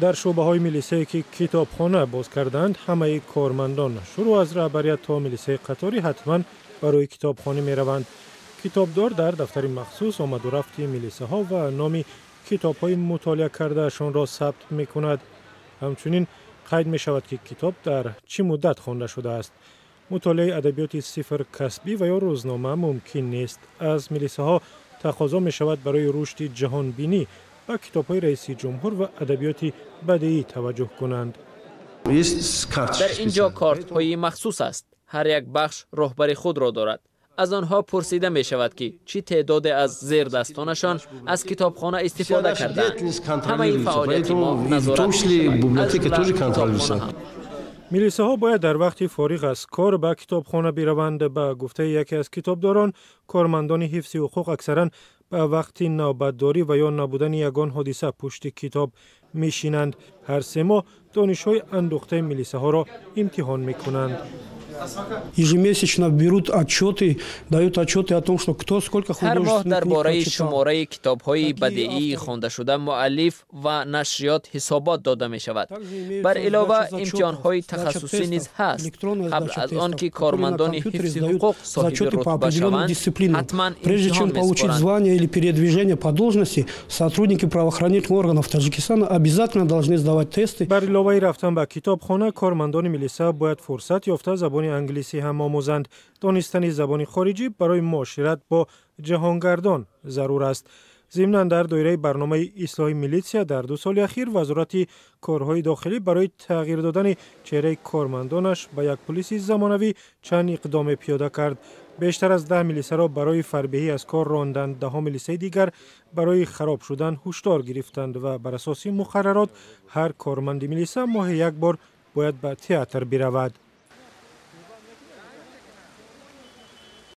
Дар шӯъбаҳои милисае, ки китобхона боз кардаанд, ҳамаи кормандон, шурӯъ аз раҳбарият то милисаи қаторӣ, ҳатман барои китобхонӣ мераванд. Китобдор дар дафтари махсус омаду рафти милисаҳо ва номи китобҳои мутолиа кардаашонро сабт мекунад. Ҳамчунин қайд мешавад, ки китоб дар чӣ муддат хонда шудааст. Мутолиаи адабиёти сирф касбӣ ва ё рӯзнома мумкин нест. Аз милисаҳо тақозо мешавад, барои рушди ҷаҳонбинӣ ба китобҳои раиси ҷумҳур ва адабиёти бадеӣ таваҷҷӯҳ кунанд. Дар ин ҷо кортҳои махсус аст. Ҳар як бахш роҳбари худро дорад. Аз онҳо пурсида мешавад, ки чӣ теъдоде аз зердастонашон аз китобхона истифода кардаанд. Ҳамаи фаъолияти мо назорат мешавад. Милисаҳо бояд дар вақти фориғ аз кор ба китобхона бираванд. Ба гуфтаи яке аз китобдорон, кормандони ҳифзи ҳуқуқ аксаран ба вақти навбатдорӣ ва ё набудани ягон ҳодиса пушти китоб мешинанд. Ҳар 3 моҳ донишҳои андӯхтаи милисаҳоро имтиҳон мекунанд. Ежемесячно берут отчеты, дают отчеты о том, что кто сколько Ҳар моҳ дар бораи шумораи китобҳои бадеии хондашуда, муаллиф ва нашриёт ҳисобот дода мешавад. Бар илова, имтиҳонҳои тахассусӣ низ ҳаст. Қабл аз он ки кормандони ҳифзи ҳуқуқ соҳиби рутба шаванд, ҳатман Прежде чем получить звание или передвижение по должности, сотрудники правоохранительных органов Таджикистана обязательно должны сдавать тесты. Бар иловаи рафтан ба китобхона, кормандони милиса бояд фурсат ёфта забони англисӣ ҳам омӯзанд. Донистани забони хориҷӣ барои муошират бо ҷаҳонгардон зарур аст. Зимнан, дар доираи барномаи ислоҳи милитсия дар 2 соли ахир Вазорати корҳои дохилӣ барои тағйир додани чеҳраи кормандонаш ба як пулиси замонавӣ чанд иқдоме пиёда кард. Бештар аз 10 милисаро барои фарбеҳӣ аз кор ронданд, даҳо милисаи дигар барои хароб шудан ҳушдор гирифтанд ва бар асоси муқаррарот ҳар корманди милиса моҳе як бор бояд ба театр биравад.